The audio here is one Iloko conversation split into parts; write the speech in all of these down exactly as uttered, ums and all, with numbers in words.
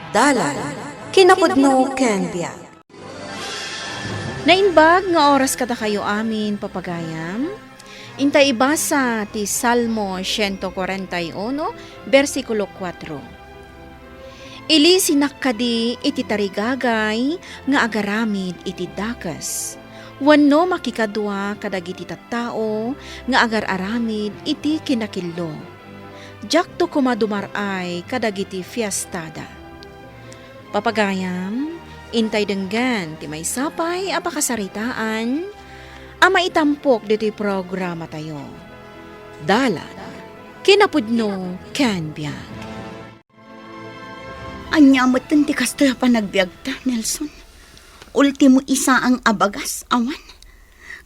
Dalan, kinapudno ken biag. Naimbag nga oras kadakayo amin, papagayam. Intay ibasa ti Salmo siento kuarenta y uno, bersikulo kuatro. Ilisinak kadi iti tarigagay nga agaramid iti dakes, wenno makikadua kadagiti tattao nga agar-aramid iti kinakillo. Diakto koma dumar-ay kadagiti fiestada. Papagayam, intay denggen ti maysa pay a pakasaritaan a maitampok ditoy programatayo. Dalan, kinapudno ken biag. Ania metten ti kastoy a panagbiagta, Nelson? Ultimo isaang a bagas, awan?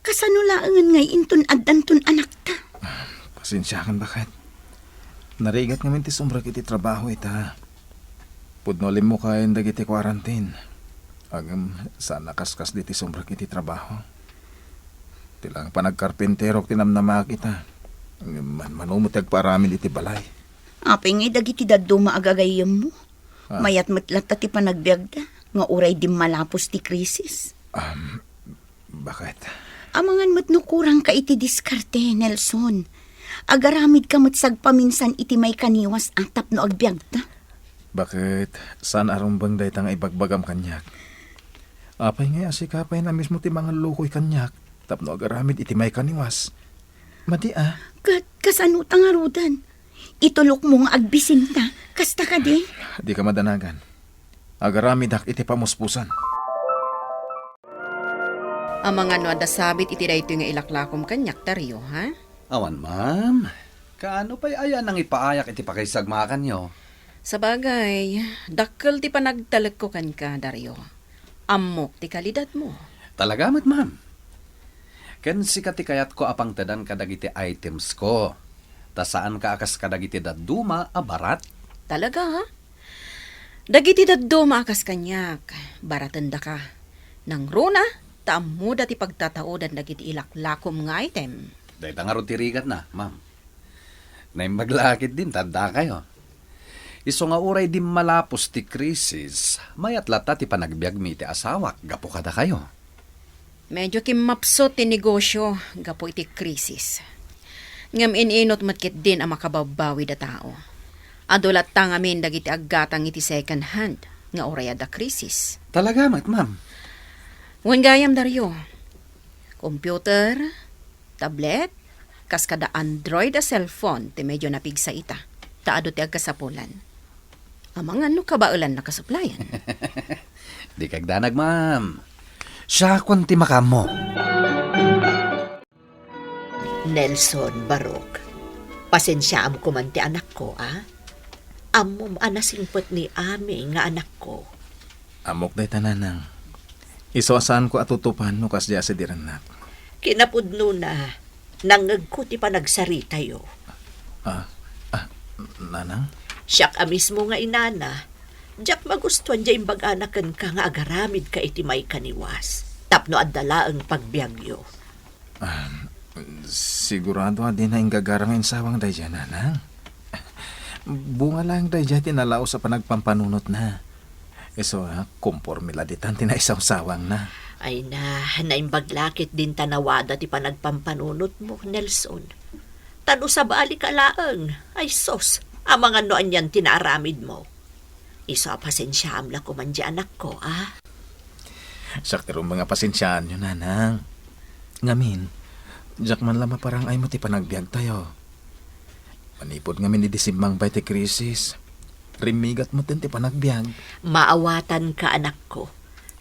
Kasano laengen ngay inton addanton anakta? Pasensiakan, baket. Narigat ngamin ti sumrek iti trabaho ita. Pudno a limmukayen dagiti quarantine. Ngem saan a kaskasdi ti sumrek iti trabaho. Ti laeng panagkarpinterok ti namnamaak ita. Ngem manmano met ti agpaaramid iti balay. Apay ngay dagiti dadduma a gagayyemmo? Ah. Mayat met latta ti panagbiagda, nga uray dimmalapos ti krisis. Um, baket? Amangan met no kurangka iti diskarte, Nelson. Agaramidka met sagpaminsan iti maikaniwas a tapno agbiagta. Baket, saan a rumbeng dayta nga ibagbagam kaniak? Apay ngay a sika pay a mismo ti mangallukoy kaniak tapno agaramid iti maikaniwas? Madi a. Ket kasano ta ngaruden? Itulokmo nga agbisinta, kasta kadi? Dika madanagan. Agaramidak iti pamuspusan. Amangan no adda sabit iti daytoy nga ilaklakom kaniak, Dario, ha? Awan, ma'am. Kaano pay aya nangipaayak iti pakaisagmakanyo? Sabagay, dakkel ti panagtalekko kenka, Dario. Ammok ti kalidadmo. Talaga met, ma'am. Ken sika ti kayatko a pangtedan kadagiti itemsko. Ta saanka a kas kadagiti dadduma a barat. Talaga, ha? Dagiti dadduma a kas kaniak, baratendaka. Nangruna, ta ammoda ti pagtataodan dagiti ilaklakom nga item. Dayta ngarud ti rigatna, ma'am. Naimbag la ketdin ta addakayo. Isu nga uray dimmalapos ti krisis, mayat latta ti panagbiagmi iti asawak gapu kadakayo. Medyo kimmapsut ti negosio gapu iti krisis. Ngem in-inut met ketdin a makababbawi da tao. Adu latta ngamin dagiti aggatang iti second hand nga uray adda krisis. Talaga met, ma'am. Wen gayam, Dario. Computer, tablet, kas kada Android a cellphone ti medyo napigsa ita, ta adu ti agkasapulan. Amangan no kabaelan a kasuplayan. Di kagdanag, ma'am. Siakon ti makaammo. Nelson, Barok, pasensiaam koman ti anakko, a? Ammom a nasingpet ni Ami nga anakko. Ammok dayta, nanang. Isu a saanko a tutupan no kasdiay a sadirennak. Kinapudnona, nangngegko ti panagsaritayo. Ah, ah, nanang? Siak a mismo nga inana, diak magustuan diay imbagana kenka nga agaramidka iti maikaniwas, tapno adda laeng pagbiagyo. Ah, sigurado a dina inggagara nga insawang daydiay, nanang. Bunga laeng daydiay ti nalaus a panagpampanunotna. Isu a, komporme la ditan ti naisawsawangna. Ay na, naimbag la ketdin ta nawada ti panagpampanunotmo, Nelson. Ta no sabalika laeng, ay sus, amangan no anian ti naaramidmo. Isu a pasensiaam la koman diay anakko, a? Siak ti rumbeng a pasensiaanyo, nanang. Ngamin, diak man la maparang-ay met ti panagbiagtayo. Manipud ngamin idi simmangbay ti krisis, rimmigat metten ti panagbiag. Maawatanka, anakko.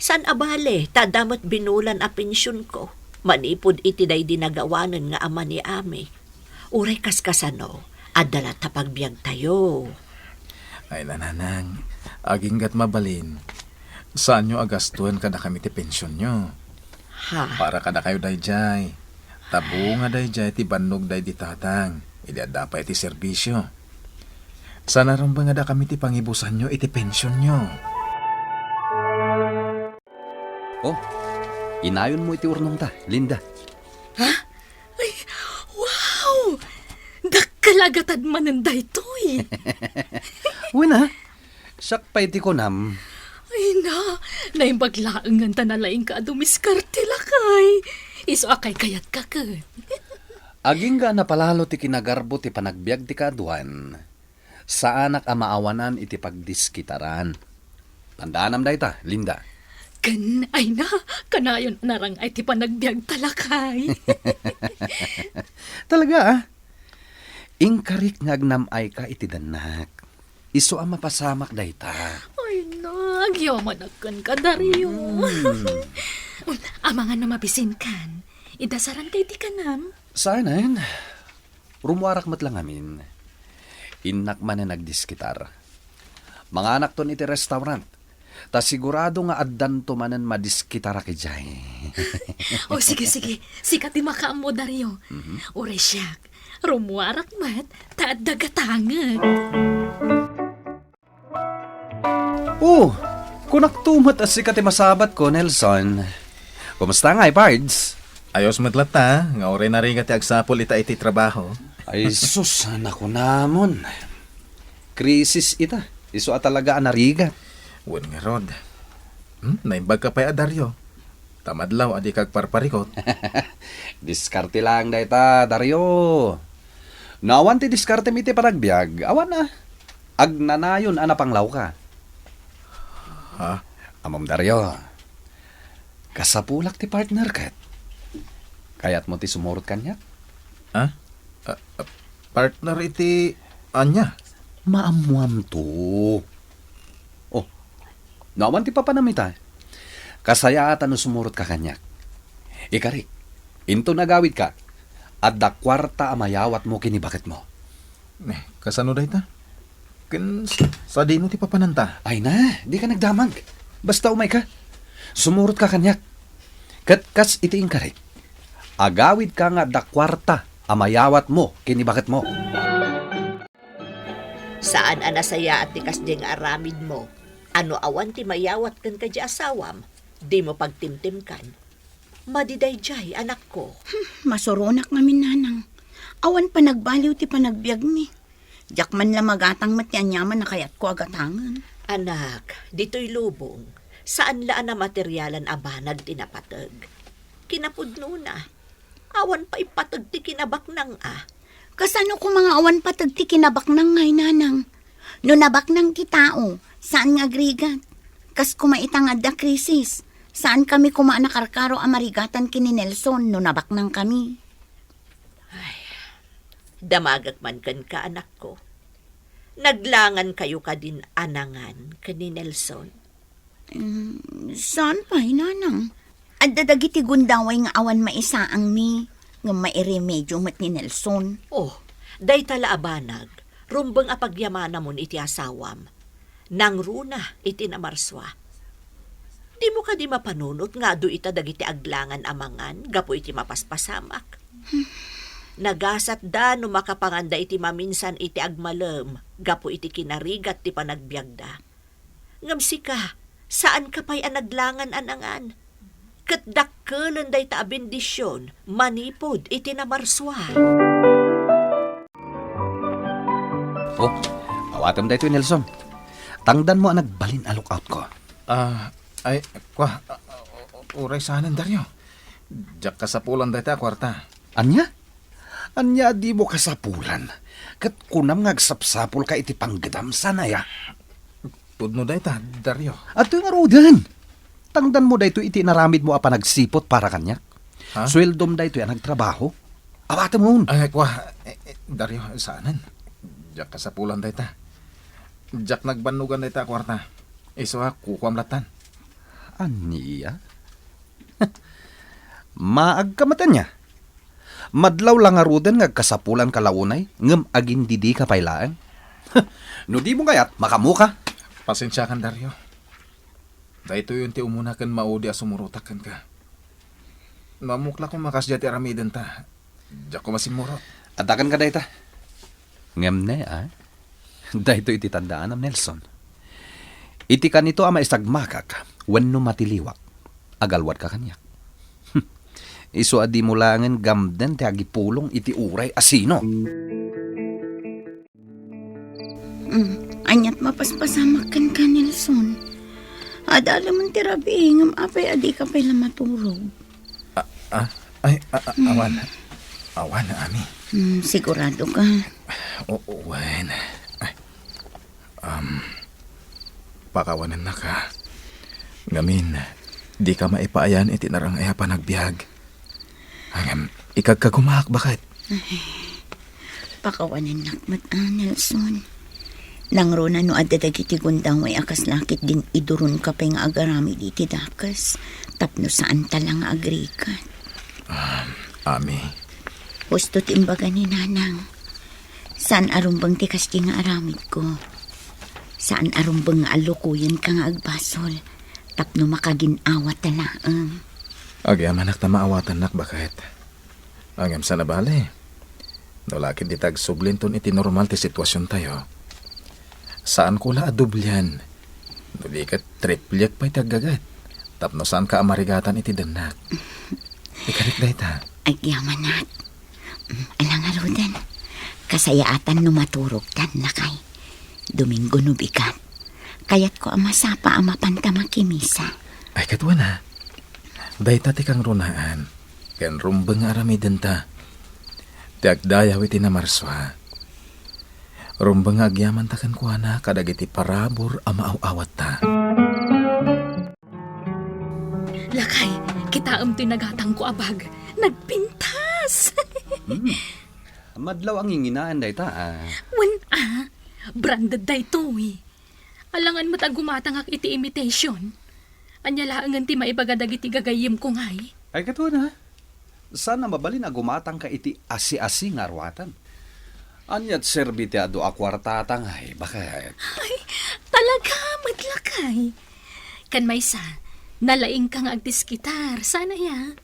Saan a bale, ta adda met binulan a pensionko, manipud iti daydi nagawanen nga ama ni Ami. Uray kaskasano, adda latta pagbiagtayo. Ay, nanang, aginggat mabalin. Saanyo a gastoen kadakami ti pensionyo. Ha? Para kadakayo daydiay. Ta bunga daydiay ti bannog daydi tatang, idi adda pay ti serbisio. Saan a rumbeng a dakami ti pangibusanyo iti pensionyo. Oh, inayonmo iti urnongta, Linda. Ha? Ay, wow! Dakkel a gatad manen daytoy. Wen a, Siak pay ti kunam. Ay na, naimbag laeng ta nalaingka a dumiskarte, lakay. Isu a kaykayatka ket. Agingga a napalalo ti kinagarbo ti panagbiag ti kaaduan, saanak a maawanan iti pagdiskitaran. Tandaanam dayta, Linda. Ken, ay na, kanayon a narang-ay ti panagbiagta, lakay. Talaga, ah? Inkarik nga agnam-ayka iti dannak. Isu a mapasamak dayta. Ay na, agyamanak kenka, Dario. Mm. Amangan no mabisinkan, idasaranka iti kanam. Saanen. Rummuarak met la ngamin. Innak manen agdiskitar. Manganakton iti restaurant. Ta sigurado nga addanto manen madiskitarak idiay. O, sige, sige. Sika ti makaammo, Dario. Mhm. Uray siak, rummuarak met, ta adda gatangek. Oh, kunakto met a sika ti masabatko, Nelson. Kumusta ngay, Pards? Ayos met latta, nga uray narigat ti agsapul ita iti trabaho. Ay, sus, nakunamon. Krisis ita. Isu a talaga a narigat. Wen ngarud. Hmm, naimbagka pay a Dario. Ta madlaw a dika agparparikut. Diskarte laeng dayta, Dario. No awan ti diskartem iti panagbiag, awan a. Agnanayon a napanglawka. Ha? Ammom, Dario. Kasapulak ti partner ket. Kayatmo ti sumurot kaniak? Ha? Ah, ah, partner iti ania? Maammoamto. Oh, no awan ti papanam ita. Kasayaatan no sumurotka kaniak. Ikarik, inton agawidka, adda kuarta a mayawatmo ken ni baketmo. Eh, kasano dayta? Ken s-, sadino ti papananta? Ay na, dika nagdamag. Basta umayka. Sumurotka kaniak. Ket kas iti inkarik, agawidka nga adda kuarta a mayawatmo ken ni baketmo. Saan a nasayaat ti kasdiay nga aramidmo a no awan ti mayawat kenka diay asawam, dimo pagtimtimkan. Madi daydiay, anakko. Hmm, masuronak ngamin, nanang. Awan panagbaliw ti panagbiagmi. Diak man la magatang met ti aniaman a kayatko a gatangen. Anak, ditoy lubong, saan la a namaterialan a banag ti napateg. Kinapudnona, awan pay pateg ti kinabaknang a. Kasano koma nga awan pateg ti kinabaknang ngay, nanang? No nabaknang ti tao, saan nga agrigat. Kas koma ita nga adda krisis, saan kami koma a nakarkaro a marigatan ken ni Nelson no nabaknang kami. Ay, damagek man kenka, anakko. Naglangan kayo kadin a nangan ken ni Nelson? Mm, saan pay, nanang? Adda dagiti gundaway nga awan maisaangmi, ngem mairemedio met ni Nelson. Oh, dayta la a banag, rumbeng a pagyamanamon iti asawam. Nangruna iti namarsua. Dimo kadi mapanunot nga adu ita dagiti aglangan a mangan gapu iti mapaspasamak? Nagasatda no makapanganda iti maminsan iti agmalem gapu iti kinarigat ti panagbiagda. Ngem sika, saanka pay a naglangan a nangan. Ket dakkelen dayta a bendision manipud iti namarsua. Oh, awatem daytoy, Nelson. Tangdanmo a nagbalin a lookoutko. Ah, ay, kua, ah, uray saanen, Dario. Diak kasapulan dayta a kuarta. Ania? Ania a dimo kasapulan? Ket kunam nga agsapsapulka iti panggedam, saan aya? Pudno dayta, Dario. Adtoy ngaruden. Tangdanmo daytoy iti inaramidmo a panagsiput para kaniak. Ha? Sueldom daytoy a nagtrabaho. Awatemon. Ay, kua, eh, eh, Dario, saanen. Diak kasapulan dayta. Diak nagbannogan dayta a kuarta. Isu a kukuam lattan. Ania? Maagka met ania? Madlaw la ngaruden nga agkasapulanka la unay, ngem agindidika pay laeng. No dimo kayat, makaammoka. Pasensiakan, Dario. Daytoyen ti umuna ken maudi a sumurotak kenka. Maammoak la koma kasdiay ti aramidenta. Diak koma simmurot. Adda kenka dayta. Ngem ne, a? Daytoy iti tandaanam, Nelson. Iti kanito a maisagmakak wenno matiliwak, agalwadka kaniak. Isu a dimo laengen gamden ti agipulong iti uray a sino. Mm, aniat mapaspasamak kenka, Nelson? Adda laeng ti rabii, ngem apay a dika pay la maturog? Ah, ah, ay, ah, ah, awan. Awan, Ami. Mm, sigurado ka? O, wen. Ay, um, pakawanennaka. Ngamin, dika maipaayan iti narang-ay a panagbiag. Ngem, ikagkagumaak, baket. Pakawanennak met, a, Nelson. Nangruna no adda dagiti gundaway a kasla ket din iduronka pay nga agaramid iti dakes tapno saanta la nga agrigat. Ah, Ami. Husto ti imbaga ni Nanang. Saan a rumbeng ti kasdi nga aramidko. Saan a rumbeng nga allukoyenka nga agbasol tapno makagin-awata laeng. Agyamanak ta maawatannak, baket. Ngem saan a bale, no la ket dita agsublinton iti normal ti situasiontayo, saanko la a doblian, no di ket tripliek pay ti aggaget, tapno saanka a marigatan iti dennak. Ikarik dayta. Agyamanak. Mm, ala ngaruden, kasayaatan no maturogtan, lakay. Domingo no bigat. Kayatko a masapa a mapanta makimisa. Ay, ket wen a. Dayta ti kangrunaan. Ken rumbeng nga aramidenta. Ti agdayaw iti namarsua. Rumbeng nga agyamanta kenkuana kadagiti parabur a maaw-awatta. Lakay, kitaem toy nagatangko a bag. Nagpintas! Hmm. Madlaw a nginginaen dayta, a. Wen a, branded daytoy. Alangan met a gumatangak iti imitation. Ania laengen ti maibaga dagiti gagayyemko ngay? Ay, ket wen a. Saan a mabalin a gumatangka iti asi-asi nga aruatan. Aniat serbi ti adu a kuartata ngay, baket? Ay, talaga met, lakay. Ken maysa, nalaingka nga agdiskitar, saan aya?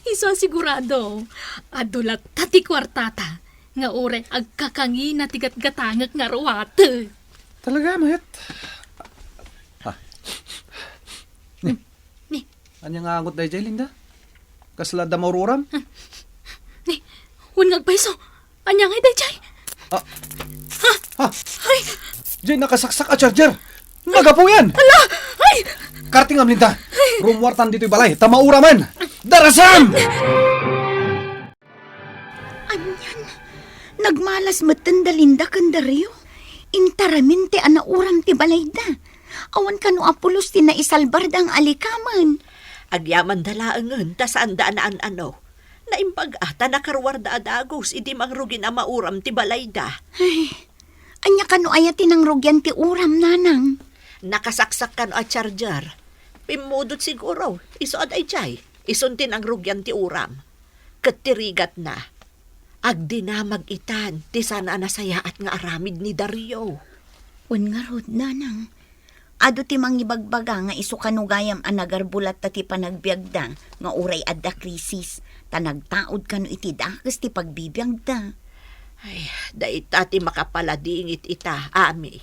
Isu a sigurado, adu latta ti kuartata nga uray agkakangina ti gatgatangek nga aruatek. Talaga met? Ha? Ni, Ania nga angot daydiay, Linda? Kasla adda maururam? Ni, wen nga agpayso. Ania ngay daydiay? Ah. Ha? Ha? Ay! Diay nakasaksak a charger! Nagapuyan! Ala! Ay! Kartingam, Linda! Ay! Rummuartan ditoy balay, ta mauramen! Darasam! Anian, nagmalas metten da Linda ken Dario. Inta ramen ti a nauram ti balayda. Awan kano a pulos ti naisalbarda nga alikamen. Agyamanda laengen ta saanda a naan-ano. Naimbag-a ta nakaruarda a dagus idi mangrugin a mauram ti balayda. Ay, ania kano aya ti nangrugian ti uram, nanang? Nakasaksak kano a charger. Pimmudot siguro, isu a daydiay. Isun ti nangrugian ti uram. Ket ti rigatna, agdinamag itan ti saan a nasayaat nga aramid ni Dario. Wen ngarud, nanang, adu ti mangibagbaga nga isu kano gayam a nagarbulatta ti panagbiagda nga uray adda krisis, ta nagtaud kano iti dakes ti pagbibiagda. Ay, dayta ti makapaladingit ita, Ami.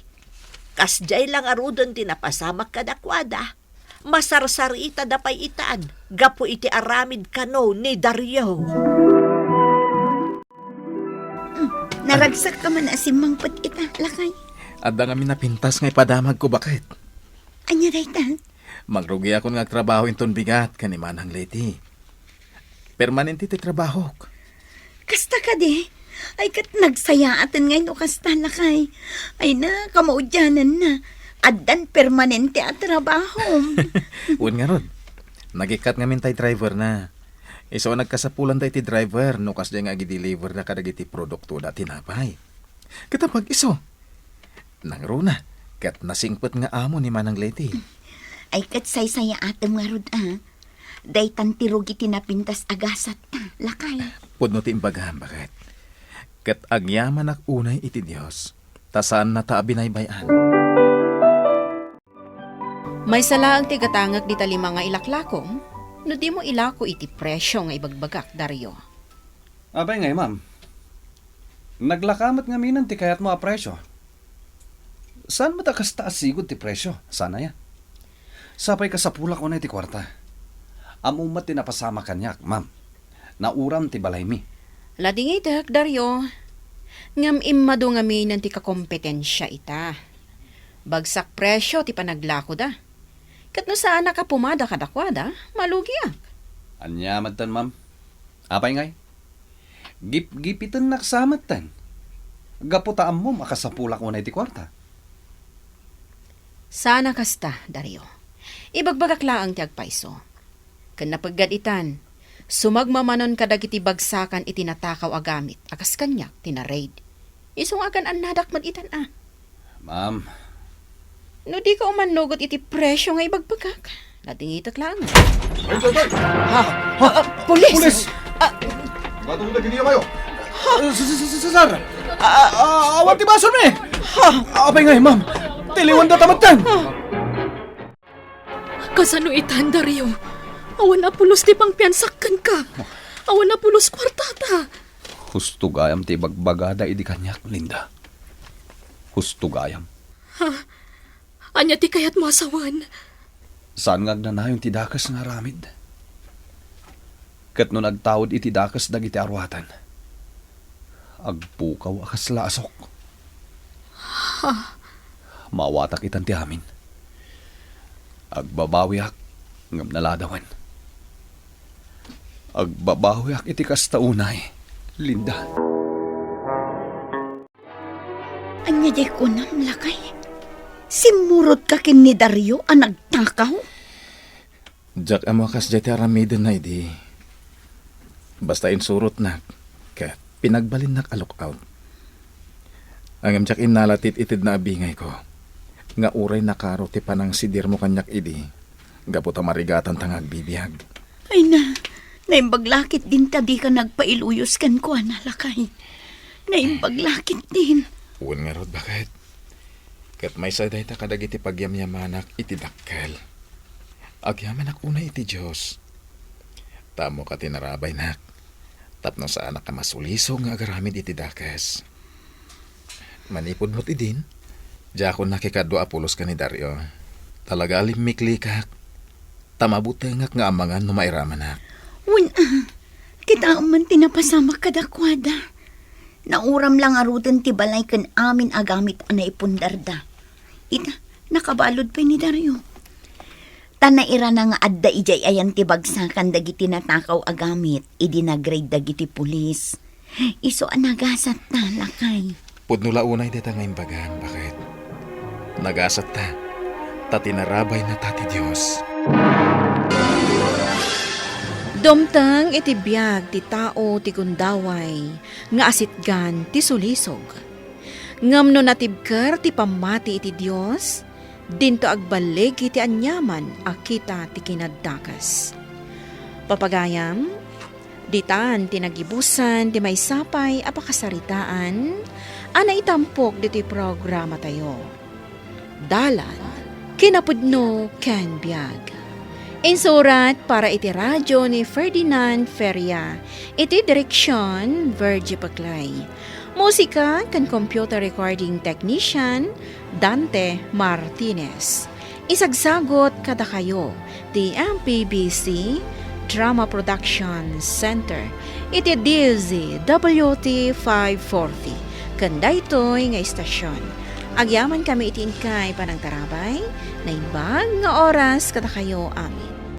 Kasdiay la ngaruden ti napasamak kadakuada. Masarsaritada pay itan gapu iti aramid kano ni Dario. Hmm, naragsakka man a simmangpet ita, lakay. Adda ngamin a pintas nga ipadamagko, baket. Ania dayta? Mangrugiakon nga agtrabaho inton bigat ken ni Manang Leti. Permanente ti trabahok. Kasta kadi? Ay, ket nagsayaaten ngay no kasta, lakay. Ay na, kamaudiananna. Addan permanente a trabahom. Wen ngarud, nagikkat ngamin tay driverna. Isu a nagkasapulanda iti driver no kasdiay nga agideliverda kadagiti produktoda a tinapay. Ket apag isu? Nangruna, ket nasingpet nga amo ni Manang Leti. Ay, ket saysayaatem ngarud, a. Daytan ti rugi ti napintas a gasatta, lakay. Pudno ti imbagam, baket. Ket agyamanak unay iti Dios, ta saannata a binaybay-an. Maysa laeng ti gatangek dita lima nga ilaklakom, no dimo ilako iti presio nga ibagbagak, Dario. Apay ngay, ma'am? Naglaka met ngaminen ti kayatmo a presio. Saan met a kasta a sigud ti presio? Saan aya? Sapay kasapulak unay ti kuarta. Ammom met ti napasamak kaniak, ma'am. Nauram ti balaymi. Ladingitek, Dario. Ngem immadu ngamin ti kakompetensia ita. Bagsak presio ti panaglakoda. Ket no saanak a pumada kadakuada, malugiak. Ania metten, ma'am? Apay ngay? Gipgipitennak sa metten. Gapu ta ammom a kasapulak unay ti kuarta. Saan a kasta, Dario. Ibagbagak laeng ti agpayso. Ken napeggad itan, sumagmamanon kadagiti bagsakan iti natakaw a gamit a kas kaniak ti na-raid. Isu nga agan-annadak met itan a. Ma'am. No dika umannugot iti presio nga ibagbagak, nadingitek laeng. Ay, ay, ay! Ha? Ha? Ah, pulis! Pulis! Ah! Matulog na giniyo kayo! Ha? Ah, s-, s-, s-, Cesar! Ah, ah, awan ti basol mi! Ha? Apay ngay, ma'am? Tiliwan da tamattan! Kasano itan, Dario? Awan a pulos ti pangpiansak kenka. Awan a pulos kuartata. Husto gayam ti ibagbagada idi kaniak, Linda. Husto gayam. Ha? Ania ti kayatmo a sawen? Saan nga agnanayon ti dakes nga aramid? Ket no nagtaud iti dakes dagiti aruatan, agpukaw a kasla asok. Ha? Maawatak itan ti amin. Agbabawiak ngem naladawen. Agbabawiak iti kasta unay, Linda. Ania diay kunam, lakay? Simmurodka ken ni Dario a nagtakaw? Diak ammo a kasdiay ti aramidenna idi. Basta insurotnak ket pinagbalinnak a lookout. Ngem diak innala ti it-itedna a bingayko nga uray nakaro ti panangsidirmo kaniak idi gapu ta marigatanta nga agbibiag. Ay na, naimbag la ketdin ta dika nagpailuyos kenkuana, lakay. Naimbag la ketdin. Wen ngarud, baket. Ket maysa dayta kadagiti pagyamyamanak iti dakkel. Agyamanak unay iti Dios. Ta ammok a tinarabaynak tapno saanak a masulisog nga agaramid iti dakes. Manipud met idin, diakon nakikadua a pulos ken ni Dario. Talaga a limmiklikak, ta mabutengak nga amangan no mairamanak. Wen a, kitaem man ti napasamak kadakuada. Nauram la ngaruden ti balay ken amin a gamit a naipundarda. Ita, nakabalud pay ni Dario. Ta nairana nga adda idiay ayan ti bagsakan dagiti natakaw a gamit idi nag-raid dagiti pulis. Isu a nagasatta, lakay. Pudno la unay dayta nga imbagam, baket. Nagasatta, ta tinarabaynata ti Dios. Dumteng iti biag ti tao ti gundaway nga asitgan ti sulisog. Ngem no natibker ti pammati iti Dios, dinto agballig iti aniaman a kita ti kinadakes. Papagayam, ditan ti nagibusan ti maysa pay a pakasaritaan a naitampok ditoy programatayo. Dalan, kinapudno ken biag. Insurat para iti radyo ni Ferdinand Feria, iti direksion, Virgie Paclay. Musika ken computer recording technician, Dante Martinez. Isagsagot kadakayo ti M P B C Drama Production Center iti D Z W T five forty ken daytoy nga istasyon. Agyamankami iti inkay panangtarabay, naimbag nga oras kadakayo amin.